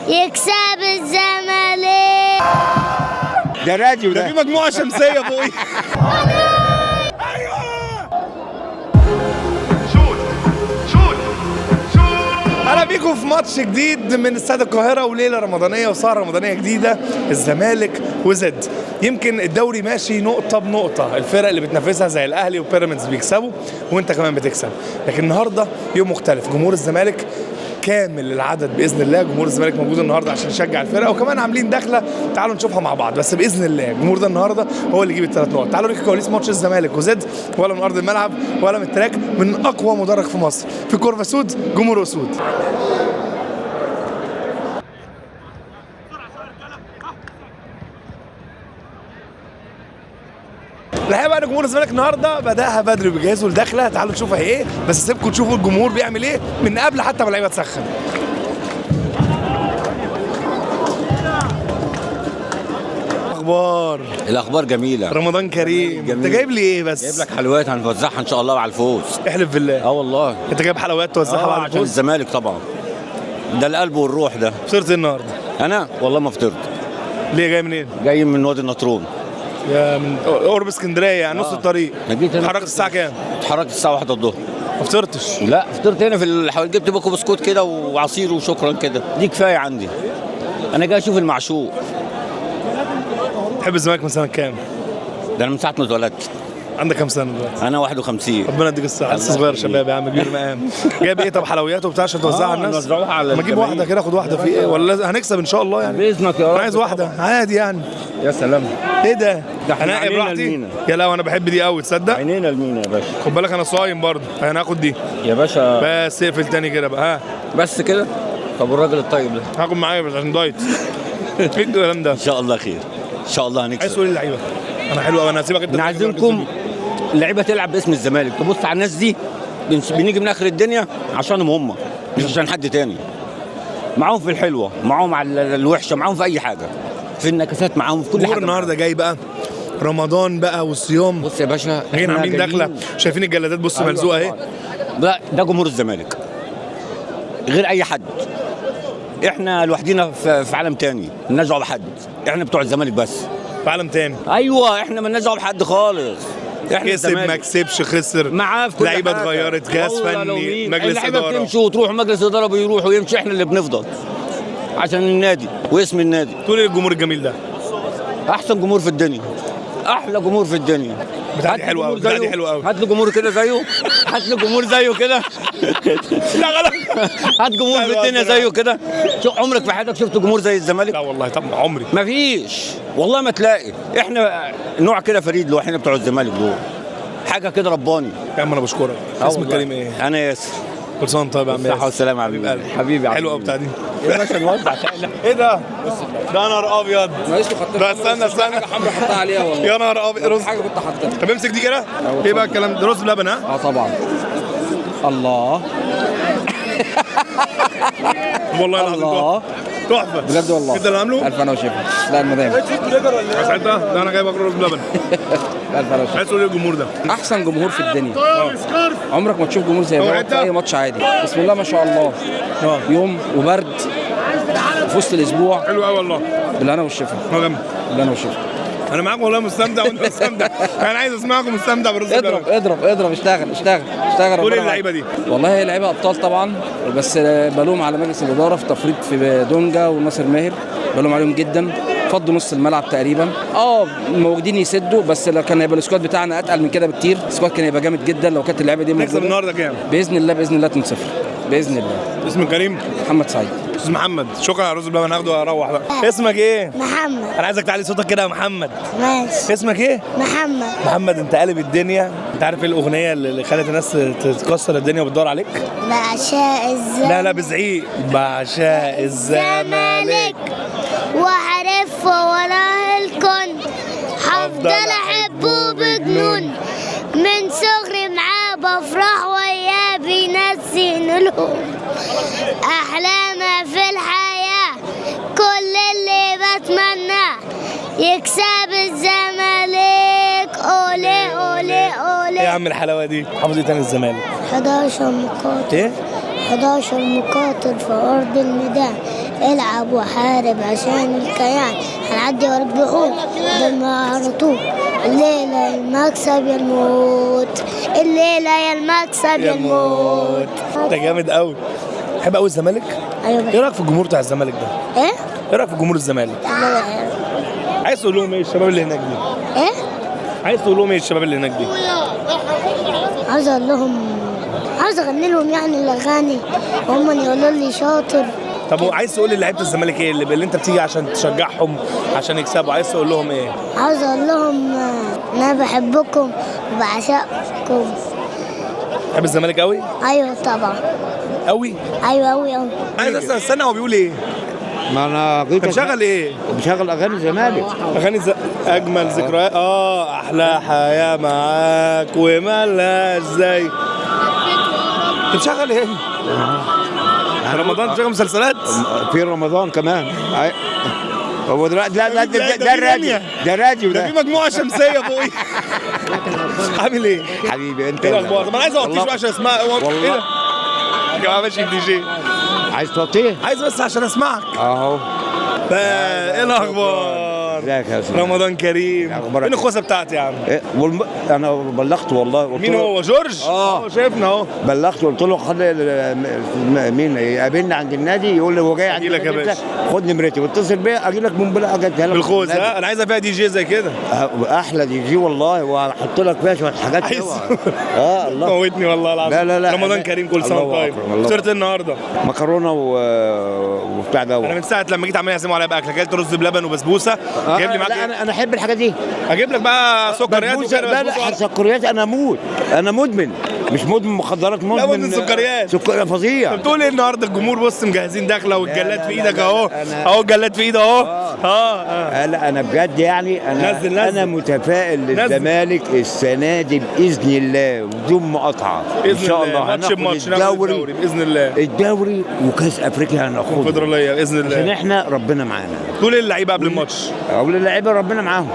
يكسب الزمالك. ده راديو ده في مجموعة شمسية فوقي. اهلا بيكم في ماتش جديد من استاد القاهرة وليلة رمضانيه وسهره رمضانيه جديدة، الزمالك وزد. يمكن الدوري ماشي نقطة بنقطة، الفرق اللي بتنافسها زي الاهلي وبيراميدز بيكسبوا وانت كمان بتكسب، لكن النهارده يوم مختلف. جمهور الزمالك كامل العدد باذن الله، جمهور الزمالك موجود النهارده عشان يشجع الفرقة، وكمان عاملين دخله تعالوا نشوفها مع بعض. بس باذن الله الجمهور ده النهارده هو اللي يجيب الثلاث نقط. تعالوا نوريكم كواليس ماتش الزمالك وزد، ولا من ارض الملعب ولا من ال track، من اقوى مدرج في مصر في كورفا سود، جمهور اسود. الحقيقة بقى إن جمهور الزمالك النهارده بداها بدري وبيجهزوا الدخلة، تعالوا نشوفها ايه، بس سيبكم تشوفوا الجمهور بيعمل ايه من قبل حتى ما اللعيبة تسخن. اخبار الاخبار جميلة. رمضان كريم. جميل. انت جايب لي ايه بس؟ جايب لك حلويات هنوزعها ان شاء الله على الفوز. احلف بالله. اه والله. انت جايب حلويات توزعها بعد عشان الفوز؟ الزمالك طبعا، ده القلب والروح ده. فطرت إيه النهارده؟ انا والله ما فطرت. ليه جاي منين؟ جاي من وادي النطرون. يا من قرب اسكندرية يعني نص الطريق. أنا جيت هنا. اتحركت الساعة كام؟ اتحركت الساعة 1 الظهر. ما فطرتش؟ لا فطرت هنا في الحوالي، جبت باكو بسكوت كده وعصير وشكرا كده، دي كفاية عندي. انا جاي اشوف المعشوق. تحب الزمالك من سنة كام؟ ده انا من ساعة ما اتولدت. عندك كام سنة دلوقتي؟ انا 51. ربنا يديك الصحة، لسه الله صغير يخليك. شباب يا عم، كبير مقام. جايب ايه طب؟ حلويات وبتاع عشان توزعها على الناس؟ نوزعوها على ما اجيب الجماهير. واحدة كده، اخد واحدة في ايه؟ ولا هنكسب ان شاء الله يعني. باذنك يا رب. انا عايز واحدة عادي يعني. يا سلام. ايه ده؟ ده احنا انا عينينا براحتي. لمينا. يا لا انا بحب دي قوي تصدق؟ عينينا لمينا يا باشا. خد بالك انا صايم برضه، انا هاخد دي. يا باشا بس اقفل تاني كده بقى. ها بس كده. طب والراجل الطيب ده؟ هاخد معايا بس عشان دايت. ايه الكلام ده؟ ان شاء الله خير، ان شاء الله عايز هنكسب. تقول اللعيبة انا حلو قوي، انا هسيبك انت. احنا عايزينكم اللعيبة تلعب باسم الزمالك، تبص على الناس دي، بنيجي من اخر الدنيا عشانهم هم، مش عشان حد تاني. معاهم في الحلوة، معاهم على الوحشة، معاهم في اي حاجة، في النكسات معاهم، في كل الجمهور حاجة. النهارده جاي بقى رمضان بقى والصيام. بص يا باشا، جايين احنا عاملين دخله، شايفين الجلادات بص أيوة ملزوقه اهي. طبعاً. لا ده جمهور الزمالك غير اي حد. احنا لوحدينا في عالم تاني، مالناش دعوه بحد، احنا بتوع الزمالك بس. في عالم تاني. ايوه احنا مالناش دعوه بحد خالص. احنا كسب ما الزمالك. كسبش خسر معاه في كل لعيبة حاجة. اتغيرت، جهاز والله لو فني، مين. مجلس اللعيبة ادارة. بتمشي وتروح مجلس ادارة بيروح ويمشي، احنا اللي بنفضل عشان النادي واسم النادي. تقول ايه الجمهور الجميل ده؟ احسن جمهور في الدنيا، احلى جمهور في الدنيا. بتاع دي هات لي حلوة جمهور قوي، بتاع دي زيه. حلوة قوي. هات لي جمهور كده زيه، هات لي جمهور زيه كده. لا غلط. هات جمهور في الدنيا زيه كده. شو عمرك في حياتك شفت جمهور زي الزمالك؟ لا والله طب عمري. مفيش والله ما تلاقي. احنا نوع كده فريد لوحدنا بتوع الزمالك دول، حاجة كده رباني. يا عم انا بشكرك. آه اسمك والله. كريم ايه؟ انا ياسر. كل سنة وانت طيب يا عم بالصحة ياسر. والسلامة يا حبيب حبيبي. قلبي. حبيبي يا حلو قوي حبيبي. بتاع دي. يا باشا نوزع تعالى. ايه ده؟ ده نهار ابيض. معلش لو خدت ده استنى استنى. حاجة حمرا حطها عليها والله. يا نهار ابيض رز. حاجة كنت حاططها. طب امسك دي كده. ايه بقى الكلام ده؟ رز بلبن ها؟ اه طبعا. الله. والله العظيم الله. تحفة. تحفة بجد والله. انت اللي عامله؟ الف انا وشفا. لا المدام. عايز حتة؟ لا انا جايب اكل رز بلبن. الف انا وشفا. عايز تقول ايه الجمهور ده؟ احسن جمهور في الدنيا. عمرك ما تشوف جمهور زي هو ده أنت؟ في اي ماتش عادي. بسم الله ما شاء الله. يوم وبرد في وسط الاسبوع. حلو قوي والله. بالهنا والشفا. هو جامد. بالهنا والشفا. انا معاك والله مستمتع وانت مستمتع. انا عايز اسمعكم مستمتع بالرز اضرب بلبن. اضرب اضرب، اشتغل اشتغل اشتغل. قول ربنا اللعيبة معاك. دي. والله هي لعيبة ابطال طبعا، بس بلوم على مجلس الادارة في تفريط في دونجا وناصر ماهر، بلوم عليهم جدا. فضوا نص الملعب تقريبا، موجودين يسدوا، بس لو كان هيبقى ال squad بتاعنا اتقل من كده بكتير، ال squad كان هيبقى جامد جدا لو كانت اللعيبة دي نكسب موجودة. النهارده كام؟ باذن الله، باذن الله 2-0 باذن الله. اسمك كريم؟ محمد سعيد. استاذ محمد شكرا على الرز بلبن، هاخده واروح بقى. اسمك ايه؟ محمد. انا عايزك تعلي صوتك كده يا محمد. ماشي. اسمك ايه؟ محمد. محمد انت قالب الدنيا، انت عارف ايه الاغنية اللي خلت الناس تتكسر الدنيا وبتدور عليك؟ بعشاء الزمالك. لا لا بزعيق. بعشاق الزمالك وعرف وراه الكون، هفضل احبه بجنون، من صغري معاه بفرح وياه بينسيني الهم، احلى ما في الحياة كل اللي بتمناه يكسب الزمالك. اولي اولي ايه يا اولي. عم الحلاوة دي؟ حافظ ايه تاني الزمالك؟ 11 مقاتل. ايه؟ 11 مقاتل في أرض الميدان، العب وحارب عشان الكيان، هنعدي ورا البحور ضلنا على طول. الليلة المكسب يا الموت، الليلة يا المكسب يا الموت. انت جامد قوي. تحب قوي الزمالك؟ ايوه. ايه رايك في الجمهور بتاع الزمالك ده؟ ايه؟ ايه رايك في جمهور الزمالك؟ عايز تقول لهم ايه الشباب اللي هناك دي؟ ايه؟ عايز تقول لهم ايه الشباب اللي هناك دي؟ عاوز اقول لهم، عاوز اغني لهم يعني الاغاني وهم يقولوا لي شاطر. طب عايز تقول للعيبة الزمالك ايه اللي انت بتيجي عشان تشجعهم عشان يكسبوا، عايز تقول لهم ايه؟ عاوز اقول لهم انا بحبكم وبعشقكم. تحب الزمالك قوي؟ ايوه طبعا. قوي؟ ايوه قوي قوي. عايز اسال، استنى، هو بيقول ايه؟ ما انا جيت مشغل ايه؟ مشغل اغاني الزمالك. اغاني اجمل ذكريات، احلى حياة معاك ومالهاش زي. انت مشغل ايه؟ رمضان بتشغل مسلسلات؟ في رمضان كمان. هو دلوقتي لا لا ده الراديو، ده الراديو، ده في مجموعة شمسية فوقي. عامل ايه؟ حبيبي انت ايه الاخبار؟ طب انا عايز اوطيه شوية عشان اسمعك. والله ايه ده؟ يا جماعة ماشي دي جي. عايز توطيه؟ عايز بس عشان اسمعك. اهو. ايه الاخبار؟ ازيك يا استاذ؟ رمضان كريم. فين الخوذه بتاعتي يا عم؟ إيه انا بلغت والله. قلت مين هو؟ جورج؟ شايفنا اهو. بلغت وقلت له خلي مين يقابلني عند النادي، يقول لي هو جاي عند النادي يا باشا، خد نمرتي واتصل بيا اجي لك من بلا اجي لك بالخوذه. انا عايزه فيها دي جي زي كده. احلى دي جي والله، وهحط لك فيها شوية حاجات. الله موتني والله العظيم. لا لا لا، رمضان كريم، كل سنة وانت طيب. فطرت النهارده؟ مكرونه وبتاع ده. انا من ساعة لما جيت عمال يعزموا عليا باكل، اكلت رز بلبن وبسبوسه. جايب لي معاك؟ لا انا احب الحاجات دي. اجيب لك بقى سكريات؟ لا لا سكريات انا اموت، انا مدمن، مش مدمن مخدرات، مدمن، لا مدمن سكريات. سكر فظيع. طب تقول ايه النهارده؟ الجمهور بص مجهزين داخله والجلاد في ايدك اهو، اهو الجلاد في ايدك اهو. لا انا بجد يعني انا نزل نزل. انا متفائل للزمالك السنة دي باذن الله بدون مقاطعه ان شاء الله. ماتش بماتش الدوري باذن الله، الدوري وكاس افريقيا هناخده الكونفدراليه باذن الله، عشان احنا ربنا معانا. تقول ايه اللعيبة قبل الماتش؟ اقول للعيبة ربنا معاهم،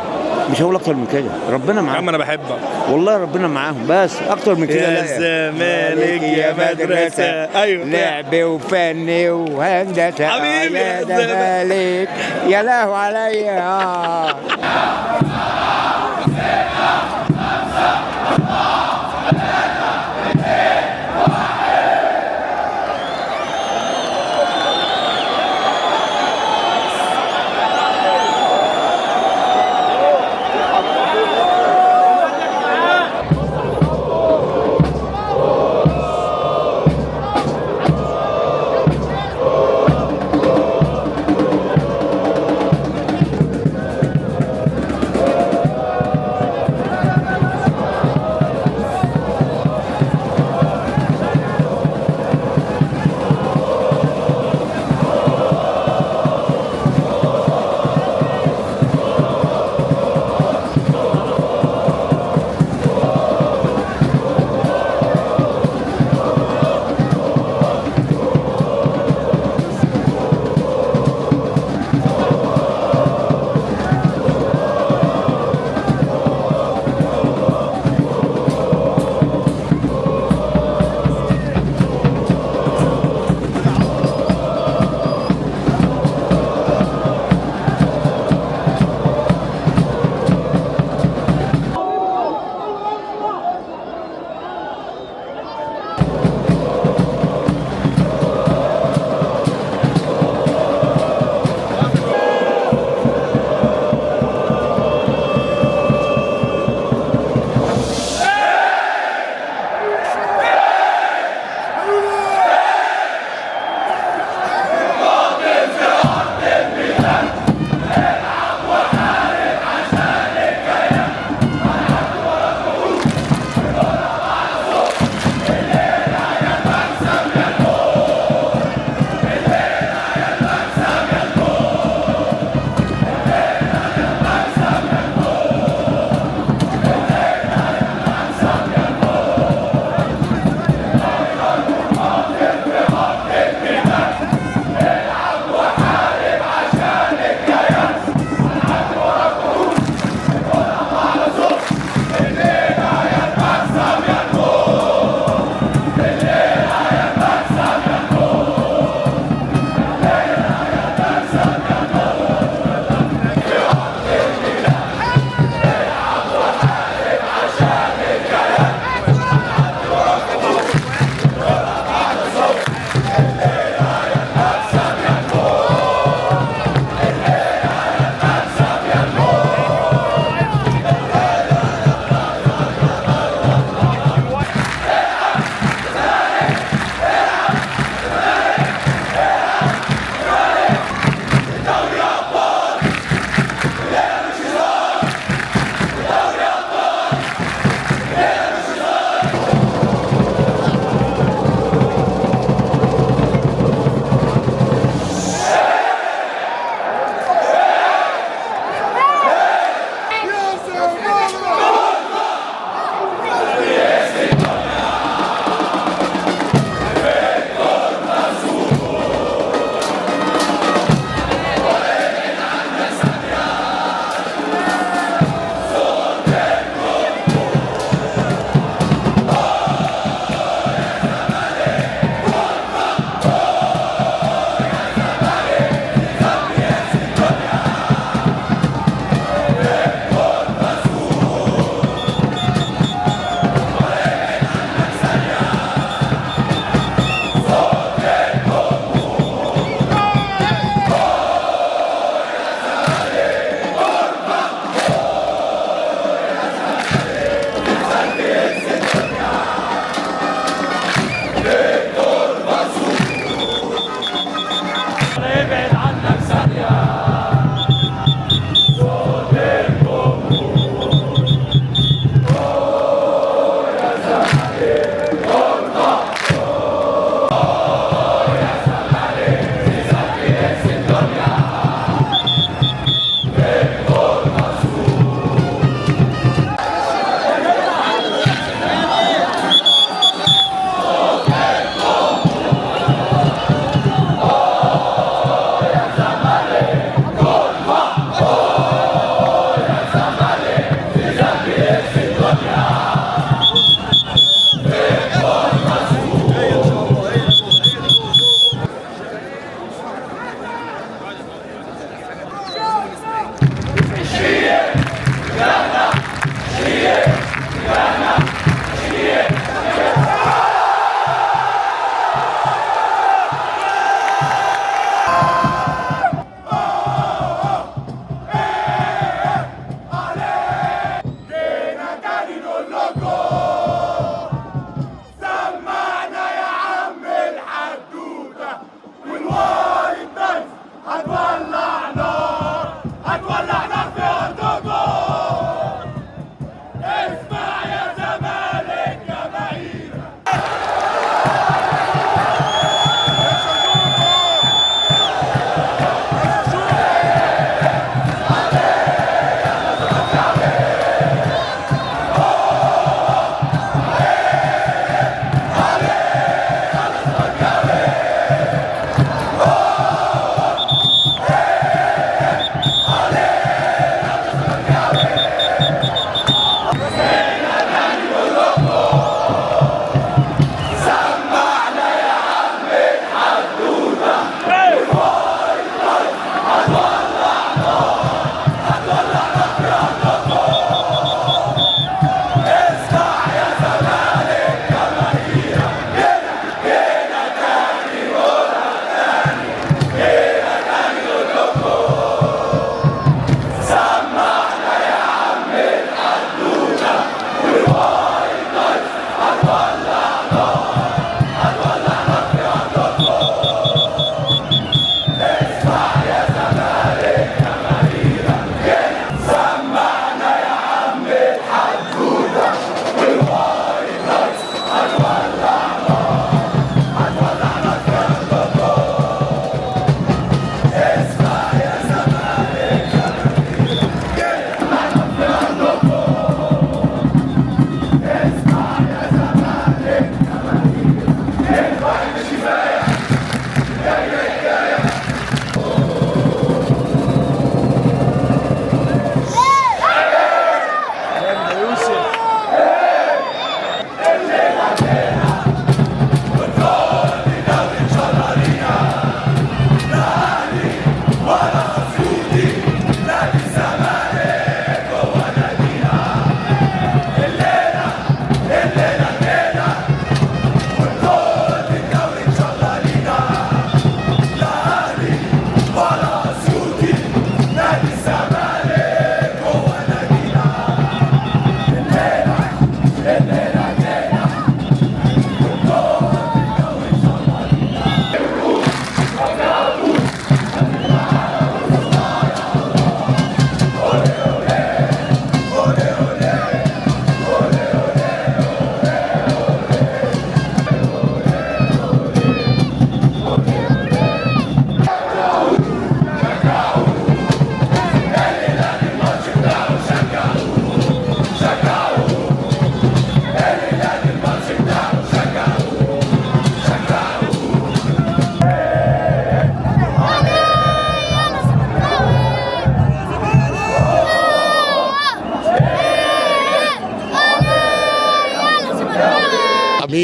مش هقول اكتر من كده، ربنا معاهم. يا عم انا بحبك والله، ربنا معاهم بس اكتر من كده. يا الزمالك يا مدرسه، ايوه لعب وفن وهندسة. حبيبي يا الزمالك يا لهو عليا.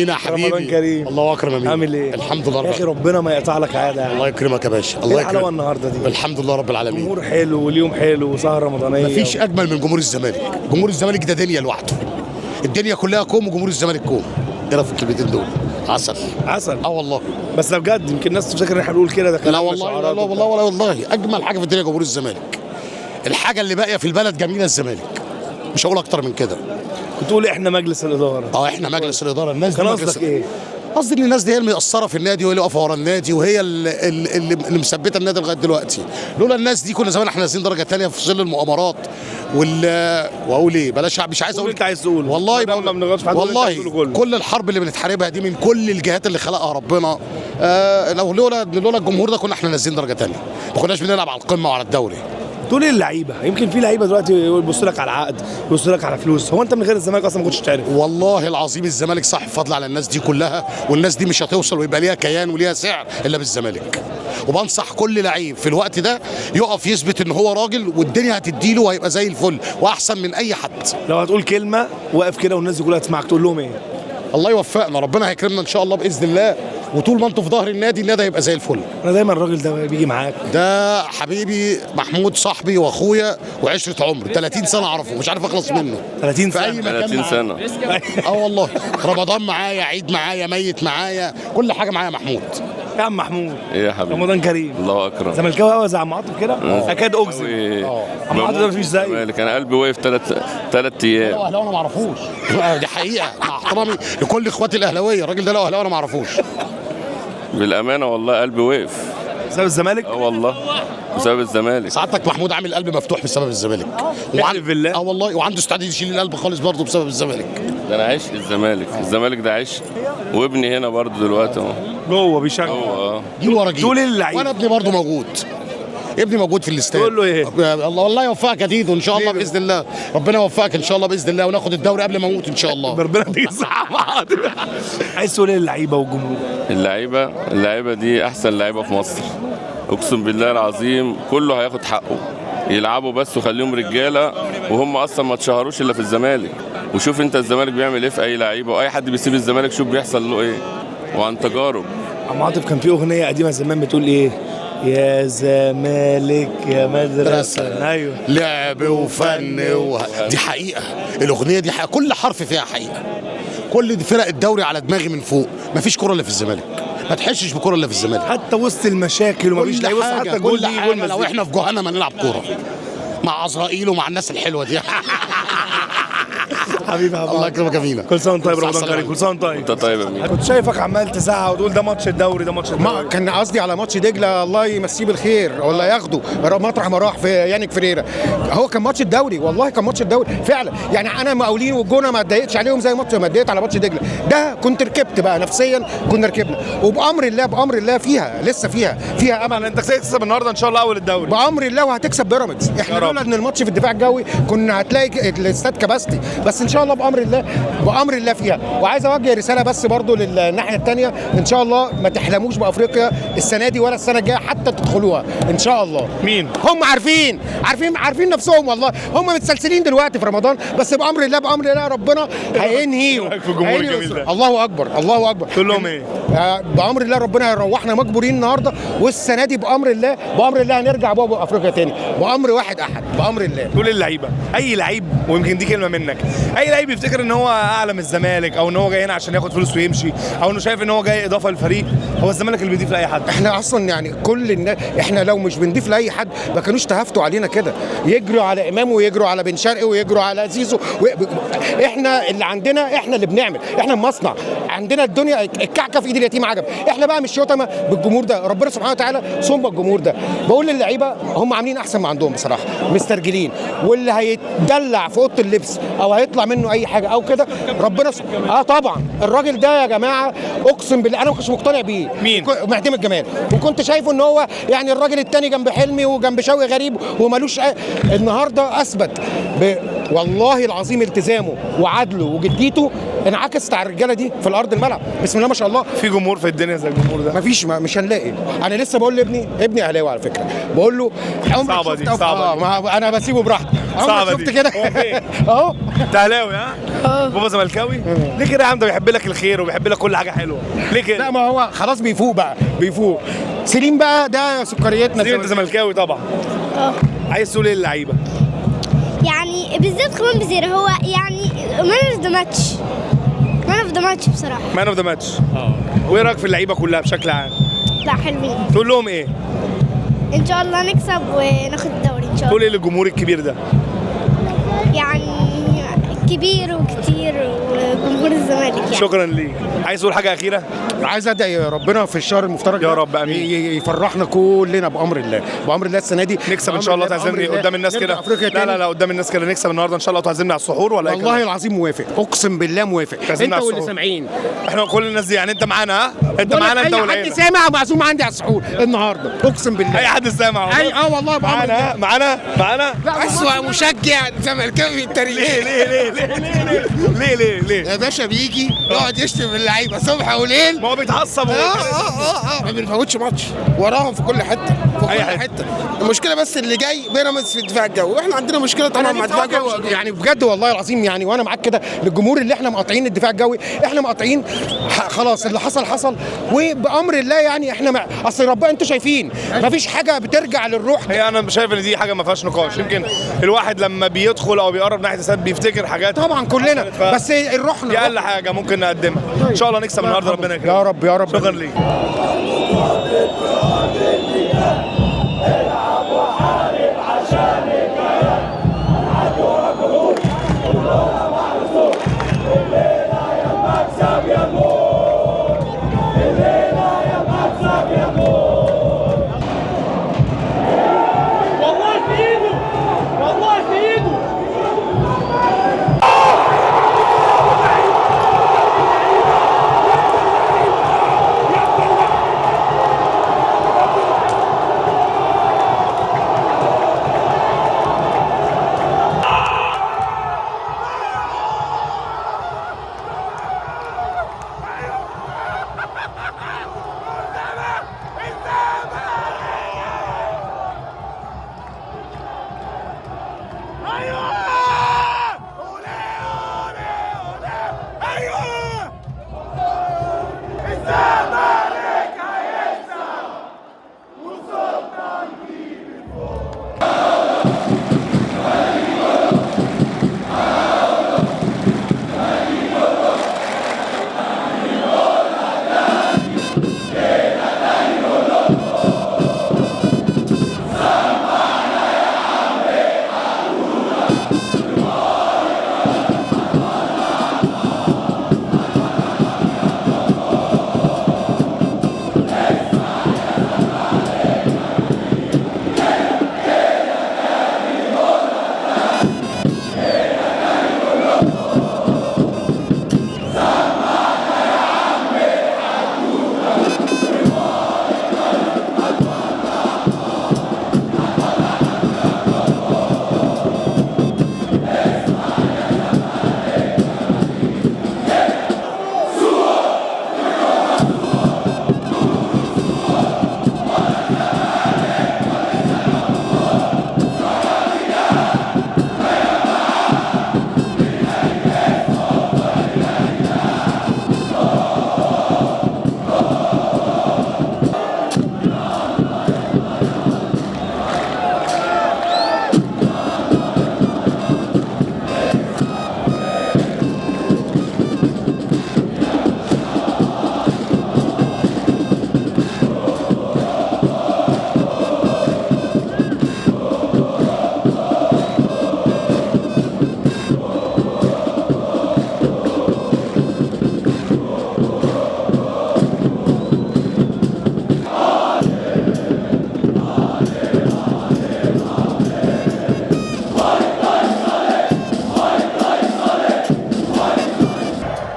مينا حبيبي، رمضان كريم. الله اكرم يا مينا. عامل ايه؟ الحمد لله يا اخي رب. ربنا ما يقطع لك عادة يعني. الله يكرمك يا باشا. ايه الله الحلاوة يكرمك النهارده دي؟ الحمد لله رب العالمين. جمهور حلو واليوم حلو وسهره رمضانيه. مفيش اجمل من جمهور الزمالك. جمهور الزمالك ده دنيا لوحده، الدنيا كلها كوم وجمهور الزمالك كوم. ايه رايك في الكلمتين دول؟ عسل عسل. اه والله. بس ده بجد، يمكن الناس تفتكر ان احنا بنقول كده، ده كلام لا والله، لا شعارات لا والله ولا والله، اجمل حاجة في الدنيا جمهور الزمالك. الحاجة اللي باقية في البلد جميلة الزمالك، مش هقول اكتر من كده. بتقول احنا مجلس الادارة. اه احنا مجلس الادارة. الناس دي كان مجلس قصدك ايه؟ قصدي ان الناس دي هي اللي مقصرة في النادي، وهي اللي واقفة ورا النادي، وهي اللي مثبتة النادي لغاية دلوقتي. لولا الناس دي كنا زمان احنا نازلين درجه ثانية في ظل المؤامرات واقول ايه، بلاش، مش عايز قول اقول. انت عايز تقوله. والله ما دام ما بنغلطش في حد، قول انت عايز والله تقوله كله. كل الحرب اللي بنتحاربها دي من كل الجهات اللي خلقها ربنا، لو لولا الجمهور ده كنا احنا نازلين درجه ثانية، ما كناش بنلعب على القمه وعلى الدوري. تقول ايه اللعيبة؟ يمكن في لعيبة دلوقتي يبص لك على العقد، يبص لك على فلوس، هو انت من غير الزمالك اصلا ما كنتش تعرف. والله العظيم الزمالك صاحب فضل على الناس دي كلها، والناس دي مش هتوصل ويبقى ليها كيان وليها سعر الا بالزمالك. وبنصح كل لعيب في الوقت ده يقف يثبت ان هو راجل، والدنيا هتديله وهيبقى زي الفل واحسن من اي حد. لو هتقول كلمة واقف كده والناس دي كلها تسمعك، تقول لهم ايه؟ الله يوفقنا، ربنا هيكرمنا ان شاء الله باذن الله، وطول ما انتوا في ظهر النادي، النادي هيبقى زي الفل. انا دايما الراجل ده بيجي معاك. ده حبيبي محمود، صاحبي واخويا وعشرة عمر، 30 سنة اعرفه، مش عارف اخلص منه. 30 في اي سنة. مكان 30 معاه. سنة. اه والله، رمضان معايا، عيد معايا، ميت معايا، كل حاجة معايا محمود. يا عم محمود، ايه يا حبيبي؟ رمضان كريم. الله اكرم. زملكاوي قوي زي عم عاطف كده، اكاد اجزم. عم عاطف ده مفيش زيه. الزمالك انا قلبي وقف ثلاث ايام. لو اهلاوي انا ما اعرفوش، دي حقيقة، مع احترامي لكل اخواتي الاهلاوية، الراجل ده لو اهلاوي انا ما اعرفوش. بالامانة والله قلبي وقف. بسبب الزمالك؟ اه والله بسبب الزمالك. سعادتك محمود عامل قلب مفتوح بسبب الزمالك. احلف بالله. اه والله، وعنده استعداد يشيل القلب خالص برضه بسبب الزمالك. ده انا عشق الزمالك، الزمالك ده عشق، وابني هنا برضه دلوقتي اهو. جوه بيشجع. هو اه جيل ورا جيل. تقول ايه للعيب؟ وانا ابني برضه موجود، ابني موجود في الاستاد. تقول له ايه؟ الله والله يوفقك يا ديدو ان شاء الله باذن الله، ربنا يوفقك ان شاء الله باذن الله، وناخد الدوري قبل ما اموت ان شاء الله. ربنا يديك الصحة يا عاطف. عايز تقول ايه للعيبة والجمهور؟ اللعيبة دي احسن لعيبة في مصر، اقسم بالله العظيم كله هياخد حقه. يلعبوا بس وخليهم رجاله، وهم اصلا ما اتشهروش الا في الزمالك. وشوف انت الزمالك بيعمل ايه في اي لعيبة، واي حد بيسيب الزمالك شوف بيحصل له ايه، وعن تجارب. عم عاطف كان في اغنية قديمة زمان بتقول ايه؟ يا زمالك يا مدرسه. ايوه، لعب وفن دي حقيقة، الاغنية دي حقيقة. كل حرف فيها حقيقة. كل فرق الدوري على دماغي من فوق، مفيش كره الا في الزمالك، ما تحسش بكره الا في الزمالك. حتى وسط المشاكل ومفيش كل لعيبة، حاجة، حتى الجول كل يجي جول حاجة. لو مزيكا. احنا في جهنم هنلعب كورة مع عزرائيل ومع الناس الحلوة دي. حبيبي يا الله عم. يكرمك يا مينا. كل سنة وانت طيب، كل رمضان سنة كريم. كل سنة وانت طيب. انت طيب يا مين؟ كنت شايفك عمال تزعق وتقول ده ماتش الدوري، ده ماتش ما الدوري. كان قصدي على ماتش دجله، الله يمسيه بالخير ولا ياخده مطرح ما راح في يانيك فريرا. هو كان ماتش الدوري، والله كان ماتش الدوري فعلا. يعني انا مقاولين والجونه ما اتضايقتش عليهم زي ماتش ما اتضايقت على ماتش دجله ده. كنت ركبت بقى نفسيا، كنا ركبنا، وبامر الله، بامر الله فيها لسه، فيها امل. انت هتكسب النهارده ان شاء الله اول الدوري بامر الله، وهتكسب بيراميدز. احنا يا رب. لولا ان الماتش في الدفاع الجوي كنا هتلاقي الاستاد capacity، بس ان شاء الله بامر الله، بامر الله فيها. وعايز اوجه رسالة بس برضو للناحيه الثانية، ان شاء الله ما تحلموش بافريقيا السنة دي ولا السنة الجاية حتى تدخلوها ان شاء الله. مين؟ هم عارفين، عارفين، عارفين نفسهم والله. هم متسلسلين دلوقتي في رمضان، بس بامر الله، بامر الله ربنا هينهيهم. إيه رأيك في الجمهور هينهي الجميل ده؟ الله اكبر، الله اكبر. تقول لهم ايه؟ بامر الله ربنا هيروحنا مجبورين النهارده، والسنة دي بامر الله، بامر الله هنرجع بقى افريقيا تاني، بامر واحد احد، بامر الله. تقول للعيبة، اي لعيب، ويمكن دي كلمة منك، اي لعيب يفتكر ان هو اعلى من الزمالك، او ان هو جاي هنا عشان ياخد فلوس ويمشي، او انه شايف ان هو جاي اضافه للفريق، هو الزمالك اللي بيضيف لاي حد. احنا اصلا يعني كل الناس، احنا لو مش بنضيف لاي حد ما كانوش تهافتوا علينا كده، يجروا على امام ويجروا على بن شرقي ويجروا على زيزو احنا اللي عندنا، احنا اللي بنعمل، احنا المصنع عندنا، الدنيا الكعكه في ايد اليتيم عجب. احنا بقى مش يتامى بالجمهور ده، ربنا سبحانه وتعالى صم الجمهور ده. بقول للعيبة هم عاملين احسن ما عندهم بصراحة، مسترجلين، واللي هيتدلع في اوضة اللبس او هيطلع منه اي حاجة او كده ربنا اه طبعا الراجل ده يا جماعة اقسم بالله انا ما كنتش مقتنع بيه. مين؟ معتمد جمال، وكنت شايفه ان هو يعني الراجل التاني جنب حلمي وجنب شوقي غريب ومالوش النهارده اثبت والله العظيم التزامه وعدله وجديته انعكست على الرجالة دي في الارض الملعب، بسم الله ما شاء الله. في جمهور في الدنيا زي الجمهور ده؟ مفيش، ما مش هنلاقي. انا لسه بقول لابني، ابني اهلاوي على فكرة، بقول له عمرك صعبة شفت دي، صعبة دي. ما انا بسيبه براحته. صعبة شفت دي. كده؟ هو فين؟ اهو. انت اهلاوي ها؟ بابا زملكاوي؟ ليه كده يا عم؟ ده بيحب لك الخير وبيحب لك كل حاجة حلوة، ليه كده؟ لا ما هو خلاص بيفوق بقى، بيفوق. سليم بقى ده سكريتنا. سليم انت زملكاوي طبعا. عايز تقول ايه للعيبة؟ يعني بالذات كمان بزيرة، هو يعني man of the match، man of the match بصراحة. man of the match. وايه رايك في اللعيبة كلها بشكل عام؟ لا حلوين. تقول لهم ايه؟ ان شاء الله نكسب وناخد الدوري ان شاء تقول الله. ايه للجمهور الكبير ده؟ يعني كبير وكتير وجمهور الزمالك يعني. شكرا ليك. عايز تقول حاجة اخيرة؟ عايز ادعي ربنا في الشهر المفترج يا ده رب، آمين. يفرحنا كلنا بامر الله، بامر الله السنة دي نكسب ان شاء الله. بأمر تعزمني الله. قدام الناس نرجع كده. افريقيا لا لا تاني. لا قدام الناس كده نكسب النهارده ان شاء الله. وتعزمني على السحور ولا ايه والله كلام؟ العظيم موافق، اقسم بالله موافق. تعزمنا انت على واللي السحور. سامعين احنا كل الناس دي يعني انت معانا ها؟ انت بقول لك معانا انت اي حد والعيلة. سامع معزوم عندي على السحور النهارده، اقسم بالله. اي حد سامع اي والله بأمر معانا الله. معانا معانا. أسوأ مشجع زملكاوي في التاريخ. ليه ليه ليه ليه ليه ليه ليه ليه؟ يا باشا بيجي يقعد يشتم اللعيبة صبح وليل. ما هو بيتعصب هو. ما بنفوتش ماتش، وراهم في كل حتة، في أي كل حتة. حتة. المشكلة بس اللي جاي بيراميدز في الدفاع الجوي، واحنا عندنا مشكلة طبعا مع الدفاع الجوي. يعني بجد والله العظيم يعني، وانا معاك كده للجمهور اللي احنا مقاطعين الدفاع الجوي، احنا مقاطعين خلاص اللي حصل حصل، وبامر الله يعني احنا مع اصل ربنا انتوا شايفين مفيش حاجة بترجع للروح. هي انا شايف ان دي حاجة ما فيهاش نقاش. يمكن الواحد لما بيدخل او بيقرب ناحية الاستاد بيفتكر حاجات طبعا كلنا، بس الروح دي اقل حاجة ممكن نقدمها. ان شاء الله نكسب النهارده، ربنا يكرمك يا رب يا رب. شكرا ليك. والله في ايده، والله في ايده.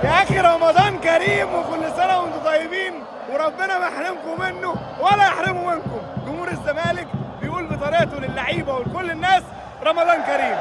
يا اخي رمضان كريم، وكل سنة وانتم طيبين، وربنا ما يحرمكم منه ولا يحرمه منكم. جمهور الزمالك بيقول بطريقته للعيبة ولكل الناس رمضان كريم.